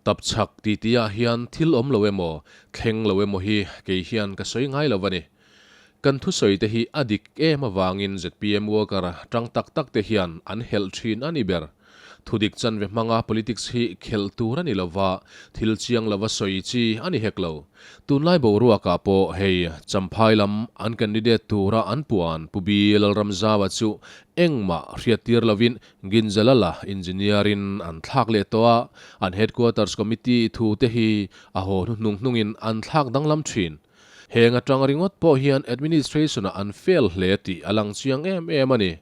Tapchhak titi-ah hian thil awm lo emaw, thleng lo emaw hi kei hian ka sawi ngai lo a ni. Kan thusawi te hi a dik em avangin zpm worker tang tak tak te hian an helh thin a ni ber. Thudik chanve hmanga politics hi khelh tur a ni lova, thil chiang lova sawi chi a ni hek lo. Tunlai boruakah pawh hei Champhai lam an candidate tura an puan Pu Bi Lalramzaua chu engmah hriattir lovin Ginjalala engineer-in an thlak leh tawh a, an headquarters committee thu te hi a haw hnuhnung hnungin an thlak danglam thin. Heng atang ringawt pawh hian administration-ah an fail hle tih a lang chiang em em a ni.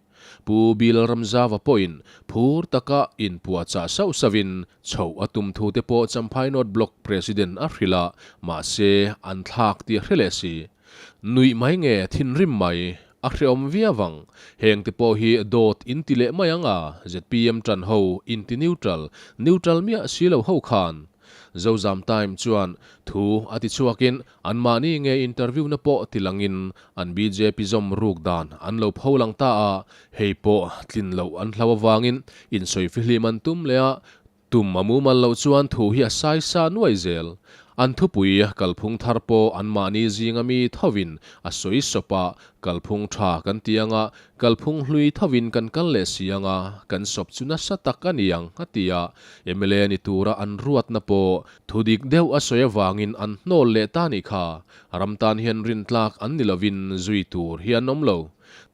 Pu Bill Ramzava pawhin phur taka inpuahchah sauh sauhin chhoh a tum thu te pawh Champhai North Block President a hrilh a, mahse an thlak tih a hre leh si. Nuih mai nge thinrim mai a hreawm viau ang. Heng te pawh hi dawt in ti leh mai ang a, zpm tan ho inti neutral, neutral miah si lo ho khan. Zozam Time chuan thu a ti chhuakin anmahni nge interview na pawh ti langin an bjp zawm ruk dan an lo pho lang ta a, hei pawh tlin loh an hlau avangin insawi fihlim an tum leh a, tum a mumal loh chuan thu hi a sai sa nuai zel. An thupui kalphung thar pawh anmahni zinga mi thovin a sawi sawp a, kalphung tha kan ti anga Kalphung hlui thovin kan kal leh si ang a, kan sawp chu nasa tak a ni ang, a ti a. Mla ni tura an ruatna pawh thu dik deuh a sawi avangin an hnawl leh ta nih kha. Ram tan hian rintlak an ni lovin zui tur hi an awm lo.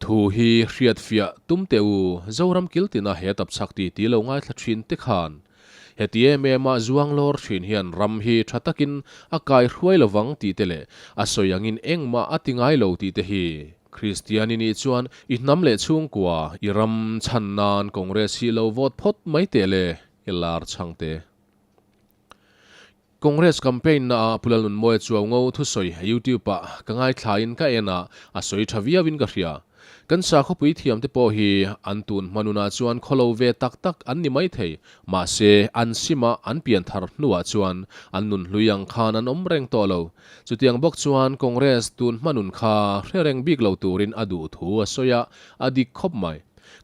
Thu hi hriatfiah tum teh u, Zoram kiltina he tapchhak ti ti lo ngaithla thin te khan. Heti em em a zuang lawr thin hian ram hi tha takin a kaihruai lovang tih te leh a sawi angin engmah a ti ngai lo tih te hi Kristian i nih chuan i hnam leh chhungkua i ram chhan nan Congress hi lo vote phawt mai teh le i lar chhang te. Congress campaign na ah Pu Lalnunmawia Chuaungo thusawi YouTube ah ka ngaithla in ka en a, a sawi tha viau in ka hria. Kan sakhawpui thiam te pawh hi an tun hmanunah chuan khawlo ve tak tak an ni maithei, mahse an sima an pian thar hnuah chuan an nun hlui ang khan an awm reng tawh lo. Chutiang bawk chuan Congress tun hmanun kha hre reng bik lo turin a duh thu a sawi a, a dik khawp mai.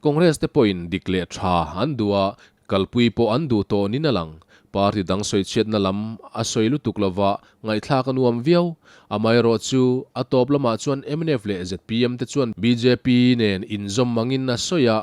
Congress te pawhin dik leh tha an duh a, Kalpui pawh an duh tawh nin a lang. Party dang sawichhiatna lam a sawi lutuk lova ngaihthlak a nuam viau. Amaherawh chu, a tawp lamah chuan mnf leh zpm te chuan bjp nen inzawm mangin a sawi a.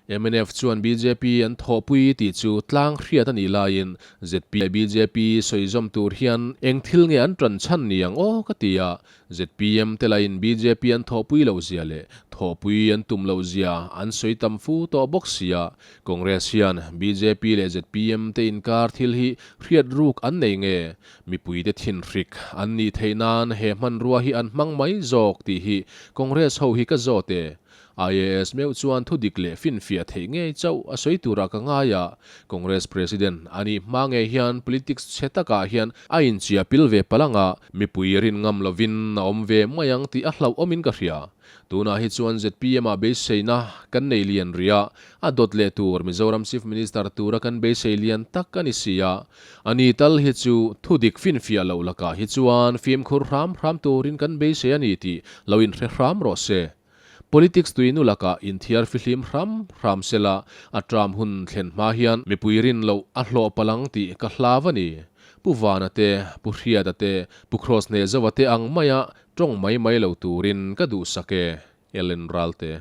Mnf chuan bjp an thawhpui tih chu tlang hriat a nih laiin zp leh bjp sawizawm tur hian eng thil nge an tan chhan ni ang aw ka ti a. Zpm te lahin bjp an thawhpui loh zia leh thawhpui an tum loh zia an sawi tam fu tawh bawk sia. Congress hian bjp leh zpm te inkar thil hi hriat ruk an nei nge? Mipuite thinhrik an nih theih nan he hmanrua hi an hmang mai zawk tih hi Congress ho hi ka zawt e. IAS meuh chuan thudik leh finfiah theih ngei chauh a sawi turah ka ngai a, Congress President a nih hma ngei hian politics chhe takah hian a inchia pil ve palh ang a, mipui rin ngam lovin a awm ve mai ang tih a hlauh awmin ka hria. Tunah hi chuan zpm ah beiseina kan nei lian rih a, a dawt leh tur Mizoram Chief Minister tura kan beisei lian tak a ni si a, a ni tal hi chu thudik finfiah loh lakah hi chuan fimkhur hram hram turin kan beisei a ni tih lo inhre hram rawh se. Politics tuinu lakah inthiar fihlim hram hram sela, a term hun thlen hma hian mipui rin loh a hlawh palh ang tih ka hlau a ni. Pu Vana te, Pu Hriata te, Pu Kross Hnehzova te ang maia tawng mai mai lo turin ka duhsak e, Ellen Ralte.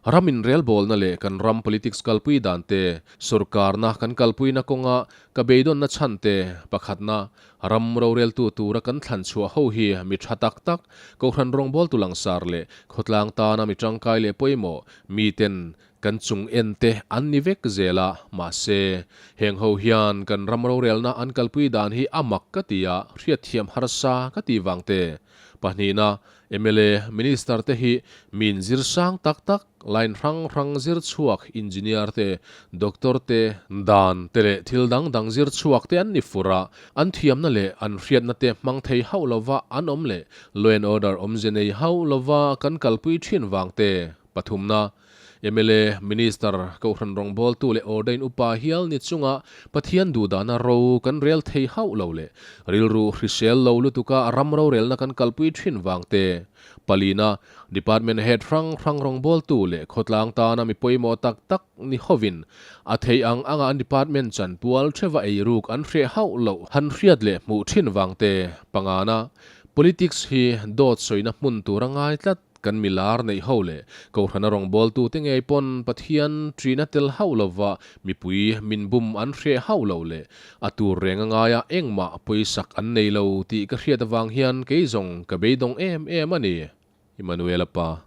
Ram inrelbawlna leh kan ram politics kalpui dan te, sorkarna kan kalpuina kawnga ka beidawnna chhan te, pakhatna, ram roreltu tura kan thlan chhuah ho hi mi tha tak tak, Kohhran rawngbawltu langsar leh khawtlang tana mi tangkai leh pawimawh, miten kan chung en te an ni vek zel a, mahse, heng ho hian kan ram rorelna an kalpui dan hi a mak ka ti a, hriatthiam harsa ka ti vang te. Pahnihna, mla Minister te hi min zir sang tak tak, line hrang hrang zir chhuak Engineer te, Doctor te, dan te leh thil dang dang zir chhuak te an ni fur a, an thiamna leh an hriatna te hmang thei hauh lova an awm leh Law and Order awmze nei hauh lova kan kalpui thin vang te. Pathumna. Mla, Minister, Kohhran rawngbawltu leh Ordain upa hial ni chunga Pathian duhdahna ro kan rel thei hauh lo leh rilru hrisel lo lutuka ram rorelna kan kalpui thin vang te. Palina, Department Head hrang hrang rawngbawltu leh khawtlang tana mi pawimawh tak tak ni hovin a theih ang anga an department chanpual theuha eiruk an hreh hauh loh han hriat leh hmuh thin vang te. Pangana, Politics hi dawt sawina hmun tur a ngai tlat. Kan mi lar neih ho leh Kohhrana rawngbawltute ngei pawn Pathian ṭihna tel hauh lova mipui min bum an hreh hauh lo leh a tur reng a ngaia engmah pawisak an nei lo tih ka hriat avang hian kei zawng ka beidawng em em a ni. Immanuela pa.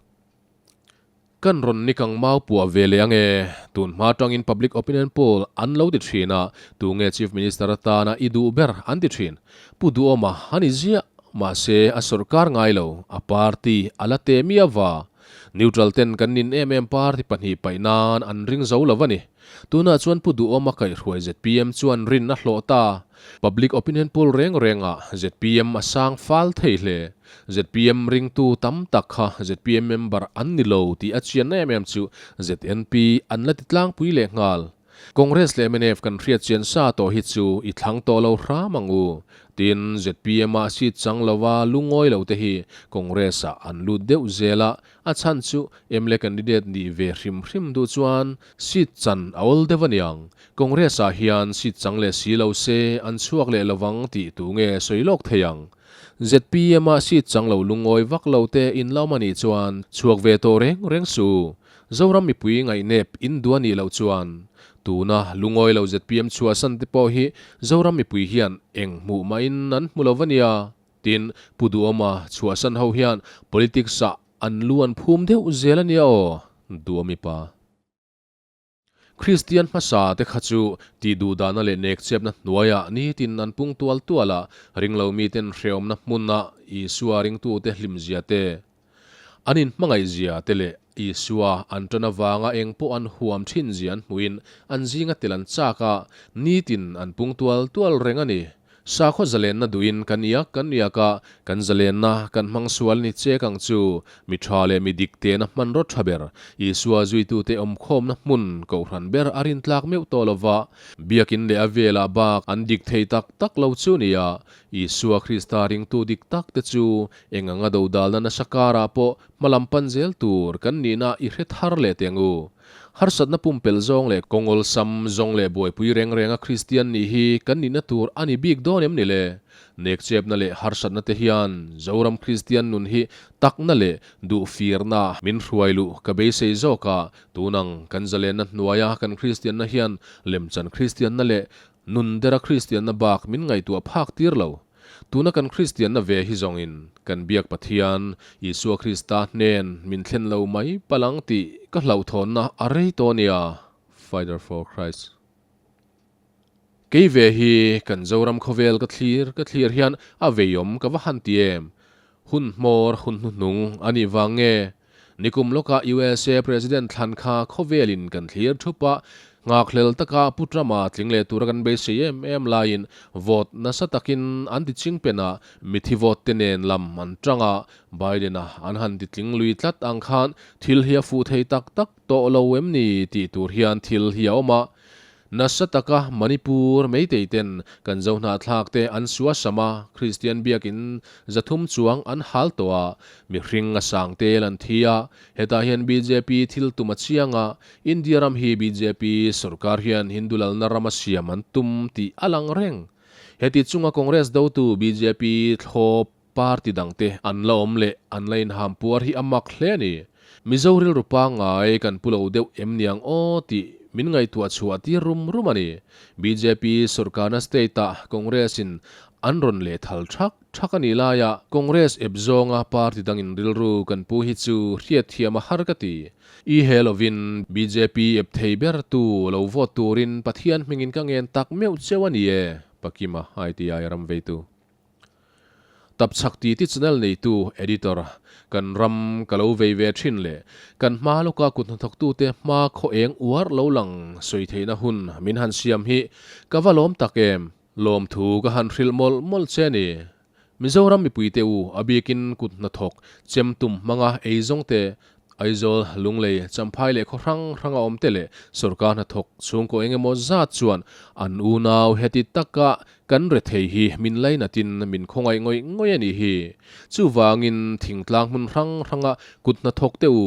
Kan rawn nikang mau puah ve leh ange. Tun hma tangin Public Opinion Poll an lo ti thin a, tunge Chief Minister atana i duh ber an ti thin. Pu Duhawma a ni ziah, mahse a sawrkar ngai lo, a party a la te miau va. Neutral ten kan nin em em party pahnih paih nan an ring zo lo a ni. Tunah chuan Pu Duhawma kaihhruai zpm chuan rin a hlawh ta. Public opinion poll reng rengah zpm a sang fal thei hle. Zpm ringtu tam tak kha zpm member an ni lo tih a chian em em chu ZNP an la ti tlangpui lehnghal. Congress leh mnf kan hriat chian sa tawh hi chu i thlang tawh lo hram ang u. Tin, zpm ah seat chang lova lungawi lo te hi Congress ah an lut deuh zel a, a chhan chu mla candidate nih ve hrim hrim duh chuan seat chan a awl deuh a niang. Congress ah hian seat chang leh si lo se an chhuak leh lovang tih tu nge sawi lawk thei ang. Zpm ah seat chang lo lungawi vak lo te in lo awm a nih chuan chhuak ve tawh reng reng suh u. Zoram mipui ngaihnep in duh a nih loh chuan tuna lungawi lo zpm chhuahsan te pawh hi Zoram mipui hian eng hmuh mahin an hmu lo va nia. Tin, Pu Duhawma chhuahsan ho hian politics ah an lu an phum deuh zel a nia aw, Duhawmi pa. Kristian hmasa te kha chu tih duhdahna leh nekchepna hnuaiah nitin an pung tual tual a, ringlo miten hreawmna hmuna Isua ringtute hlimzia te, An inhmangaihzia te leh Isua an tan avanga eng pawh an huam thinzia an hmuhin an zinga tel an chak a, nitin an pung tual tual reng a ni. Sakhaw zalenna duhin kan iak kan iak a, kan zalenna kan hmang sual ni chek ang chu. Mi tha leh mi dik tena hmanraw tha ber, Isua zuitute awmkhawmna hmun kohhran ber a rintlak meuh tawh lova, biakin leh a velah bak an dik thei tak tak lo chu nia. Isua Krista ringtu dik tak te chu Eng anga dodalna nasa karah pawh hmalam pan zel tur kan nihna i hre thar leh teh ang u. Harsatna pumpelh zawng leh kawngawlsam zawng leh buaipui reng renga Kristian nih hi kan nihna tur a ni bik dawn em ni le? Nekchepna leh harsatna te hian Zoram Kristian nun hi takna leh duhfirna min hruai luh ka beisei zawk a, tunang kan zalenna hnuaia kan Kristianna hian lemchan Kristianna leh nun dera Kristianna bak min ngaihtuah phak tir lo. Tuna kan Kristianna ve hi zawngin kan biak Pathian, Isua Krista hnen min thlen lo mai palh ang tih ka hlauhthawnna a rei tawh nia, Fighter for Christ. Kei ve hi kan Zoram khawvel ka thlir ka thlir hian a veiawm ka va han ti em? Hun hmawr hun hnuhnung a nih vang nge? Nikum lawka USA President thlan kha khawvelin kan thlir thup a, nghakhlel taka Pu Trump-a tling leh tura kan beisei em em laiin vote nasa takin an ti ching pen a, mithi vote te nen lam an tang a, Biden-a an han ti tling lui tlat ang khan thil hi a fuh thei tak tak tawh lo em ni tih tur hian thil hi a awm a. Nasa taka Manipur Meitei ten kan Zohnahthlak te an suasam a, Kristian biakin 300 chuang an hal tawh a, mihring a sang tel an thi a, hetah hian bjp thil tum a chiang a, India ram hi bjp sorkar hian Hindu lalna ram a siam an tum tih a lang reng. Heti chunga Congress dotu bjp thlawp Party dangte an la awm leh an la inham puar hi a mak hle a ni. Mizo rilru pangngai kan pu lo deuh em niang aw tih min ngaihtuah chhuah tir rum rum a ni. Bjp sorkarna state-ah Congress-in an rawn leh thal thak thak a nih laia Congress ep zawnga party dangin rilru kan pu hi chu hriatthiam a har ka ti. I he lovin bjp ep thei ber tu lo vote turin Pathian hmingin ka ngen tak meuh cheu a ni e, Pakima ITI ramveitu. Tapchhak titi channel neitu editor kan ram ka lo vei ve thin leh kan hma lawka kut hnathawktute hma khaw eng uar lo lang sawi theihna hun min han siam hi ka va lawm tak em? Lawmthu ka han hrilh mawlh mawlh che a ni. Mizoram mipuite u a bikin kut hnathawk chem tum hmanga ei zawng te. Aizawl, Lunglei, Champhai leh khaw hrang hranga awmte leh sorkar hnathawk chhungkaw eng emaw zat chuan an unau heti taka kan rethei hi min lainatin min khawngaih ngawih ngawih a nih hi. Chuvangin thingtlang hmun hrang hranga kut hnathawk te u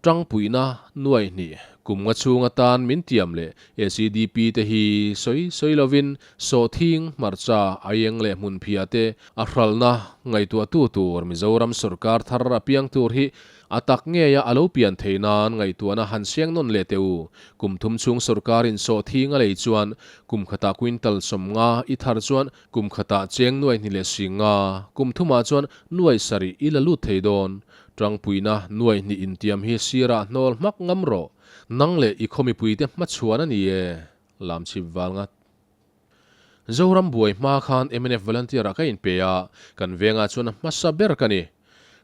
tangpuihna nuaihnih kum nga chhung atan min tiam leh SEDP te hi sawi sawi lovin sawhthing, hmarcha, aieng leh hmunphiah te a hralhna ngaihtuahtu tur Mizoram sorkar thar a piang tur hi A tak ngeia a lo pian thei nan ngaihtuahna han siang nawn leh teh u. Kum thum chhung sorkar in sawhthing a lei chuan kum khatah quintal 50 i thar chuan kum khatah cheng nuai hnih leh 10,000, kum thumah chuan nuai sarih i la lut thei dawn. Tangpuina nuai hnih intiam hi sirah hnawl hmak ngam rawh. Nang leh i khaw mipuite hmachhuan a ni e. Lamchhip val ngat. Zoram buai hma khan mnf volunteer ah ka inpe a, kan vengah chuan a hmasa ber ka ni.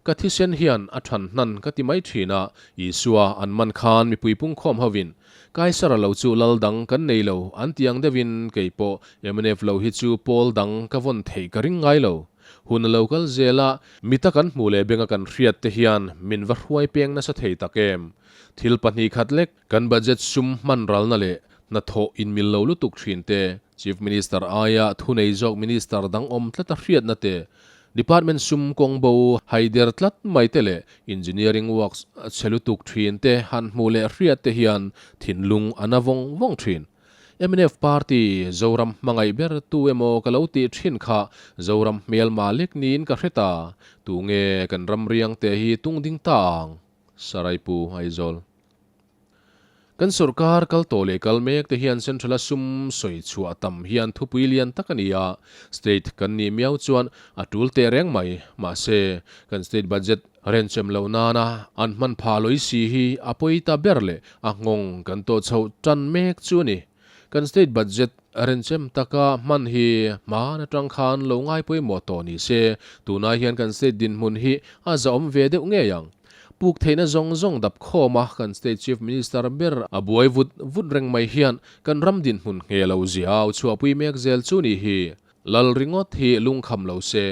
Ka thisen hian a than hnan ka ti mai thin a, Isua an man khan mipui pungkhawm hovin Kaisara lo chu lal dang kan nei lo an ti ang deuhin kei pawh mnf lo hi chu pawl dang ka vawn theih ka ring ngai lo. Hun a lo kal zel a, mita kan hmuh leh benga kan hriat te hian min va hruai peng nasa thei tak em. Thil pahnih khat lek Kan budget sum hman ralna leh hnathawh inmil lo lutuk thin te, Chief Minister aia thunei zawk Minister dang awm tlata hriatna te, Department sum kawng bo haider tlat mai te leh Engineering works chhe lutuk thin te han hmuh leh hriat te hian thinlung a na vawng vawng thin. Mnf party Zoram hmangaih ber tu emaw ka lo tih thin kha Zoram hmelma lek niin ka hre ta. Tunge kan ram riangte hi tung ding ta ang? Saraipu Aizawl. Kan sorkar kal tawh leh kal mek te hian Central a sum sawi chhuah tam hian thupui lian tak a ni a, state kan nih miau chuan a tul teh reng mai. Mahse, kan state budget renchem loh nana an hman phah lawih si hi a pawi ta ber leh a nghawng kan tawh chhoh tan mek chu a ni. Kan state budget renchem taka hman hi hman atang khan lo ngai pawimawh tawh ni se, tunai hian kan state dinhmun hi a zahawm ve deuh ngei ang. Puk theihna zawng zawng dap khawm a kan state chief minister ber a buai vut vut reng mai hian kan ram dinhmun nge lo zia au chhuahpui mek zel chu ni hi. Lal ringawt hi lungkham lo se,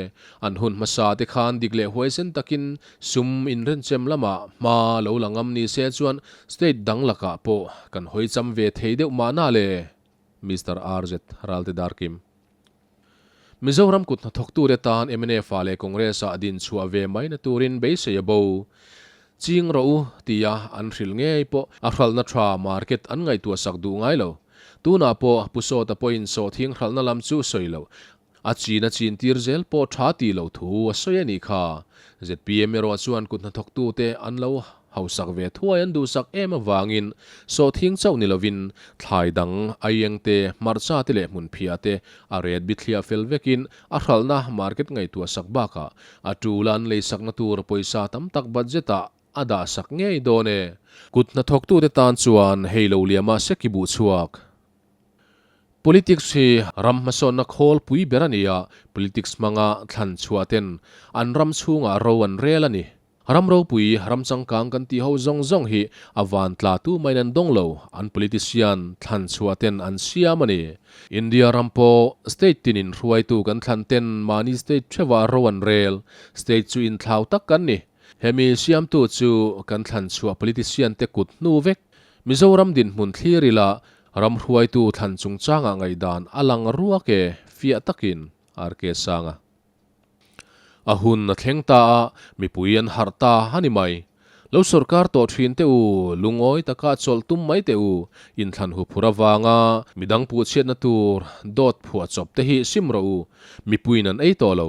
an hun hmasa te khan dik leh huaisen takin sum inrenchem lamah hma lo la ngam ni se chuan state dang lakah pawh kan hawi cham ve thei deuh mahna le. Mister RZ Ralte Darkim. Mizoram kut hnathawktute tan mnf ah leh Congress ah din chhuah ve mai na turin beisei a bo. Ching rawh u tia an hrilh ngei pawh a hralhna tha market an ngaihtuah sak duh ngai lo. Tunah pawh Pu Sawta pawhin sawhthing hralhna lam chu sawi loh. A chin a chin tir zel pawh tha tih loh thu a sawi a nih kha. Zpm erawh chuan kut hnathawktute an lo Hausak ve thuai an duhsak em avangin sawhthing chauh ni lovin thlai dang, aieng te, hmarcha te leh hmunphiah te a ret bithliah fel vekin a hralhna market ngaihtuah sak bakah a tul a an leisakna tur pawisa tam tak budget ah a dahsak ngei dawn e. Kut hnathawktute tan chuan hei lo liama seki buh chhuak. Politics hi ram hmasawnna khawl pui ber a ni a, politics hmanga thlan chhuah ten an ram chhungah ro an rel a ni. Ram ropui, ram changkang kan tih ho zawng zawng hi a van tla tu maiin an dawng lo, an politician thlan chhuah ten an siam a ni. India ram pawh state tinin hruaitu kan thlan ten mahni state theuhah ro an rel, state chu inthlau tak kan ni. Hemi siamtu chu kan thlan chhuah politician te kut hnu vek. Mizoram dinhmun thlir ila ram hruaitu thlan chungchangah ngaihdan a lang ruak e, fiah takin RK Sanga. A hun a thleng ta a, mipui an harh ta a ni mai. Lo sorkar tawh thin teh u, lungawi taka chawlh tum mai teh u, inthlan huphur avanga midang puhchhiatna tur dawt phuah chawp te hi sim rawh u, mipuiin an ei tawh lo.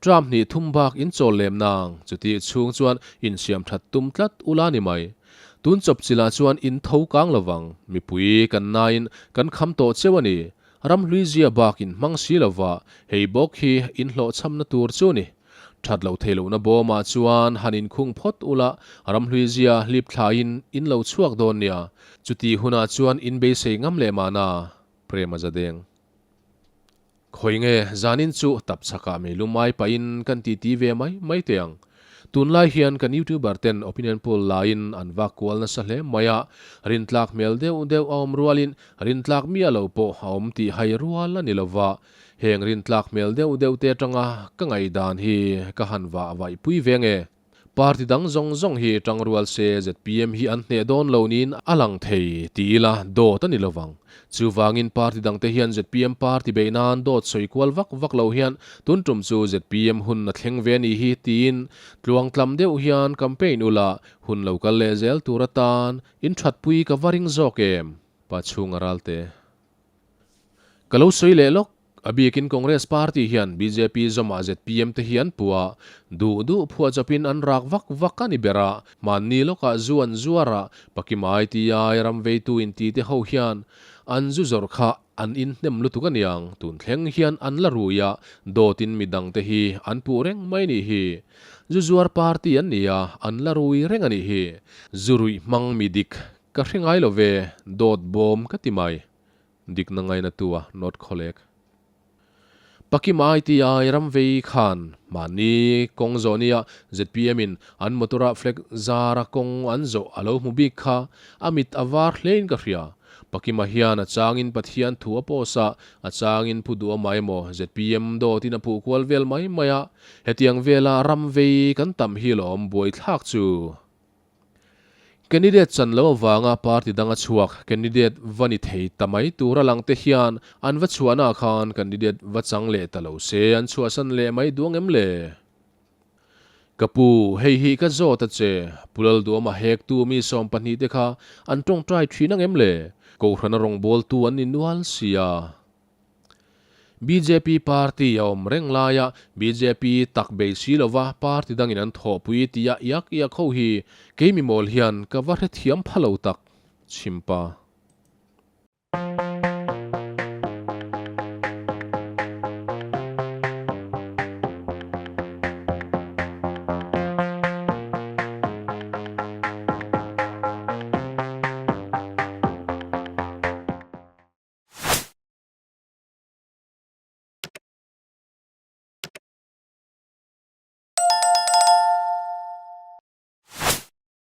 Term hnih thum bak in chawl lem nang, chutih chhung chuan insiam that tum tlat ula ni mai. Tun chawp chilah chuan in tho kang lovang, mipui kan nain kan kham tawh cheu a ni. Ramhlui zia bak in hmang si lova, hei bawk hi in hlawhchhamna tur chu ni. That loh theih lohna bawmah chuan han inkhung phawt ula, ramhlui zia hlip thlaiin in lo chhuak dawn nia. Chuti hunah chuan in beisei ngam leh mahna, Prema Zadeng. Khawi nge zanin chu tap chhakah meilum ai pahin kan titi ve mai mai teh ang. Tunlai hian kan youtuber ten opinion poll laiin an vak kual nasa hle mai a, rintlak hmel deuh deuh a awm rualin rintlak miah lo pawh a awm tih hai rual a ni lova, heng rintlak hmel deuh deuh te atanga ka ngaihdan hi ka han vah vaihpui ve nge. Party dang zawng zawng hi tangrual se zpm hi an hneh dawn lo niin a lang thei ti ila dawt a ni lovang. Chuvangin party dangte hian zpm party beih nan dawt sawi kual vak vak lo hian tun tum chu zpm hun a thleng ve a nih hi tiin tluangtlam deuh hian campaign ula hun lo kal leh zel tur atan inthatpui ka va ring zawk em? Pa chhunga ralte. Ka lo sawi leh lawk, a bikin Congress party hian bjp zawmah zpm te hi an pu a, duh duh phuah chawpin an rak vak vak a ni ber a, hmanni lawkah zu an zuar a, Pakimai TI ram veitu inti te ho hian an zu zawrh kha an inhnem lutuk a niang, tun thleng hian an la rui a, dawtin midang te hi an puh reng mai nih hi. Zu zuar party an ni a, an la rui reng a nih hi. Zu ruih hmang mi dik Ka hre ngai lo ve, dawt bawm ka ti mai. Dikna ngaina tu a nawt khawlek. Pakima ITI ram vei khan mahni kawng zawh nia zpm in an motor ah flag zar a kawng an zawh a lo hmu bik kha a mit a var hle in ka hria. Pakima hian a changin Pathian thu a post a, a changin Pu Duhama emaw zpm dawt in a puh kual vel mai mai a, hetiang vela ram vei kan tam hi lawm buaithlak chu. Candidate chan lo avanga party danga chhuak candidate va ni thei ta mai tura lang te hian an va chhuahna ah khan candidate va chang leh ta lo se an chhuahsan leh mai duang em le? Ka pu, hei hi ka zawt a che, Pu Lalduama hektu mi 12 te kha an tawngtai thin ang em le? Kohhrana rawngbawltu an ni nual sia. Bjp party a awm reng laia bjp tak bei si lova party dangin an thawhpui tia iak iak ho hi kei mi mawl hian ka va hrethiam pha lo tak. Chhimpa.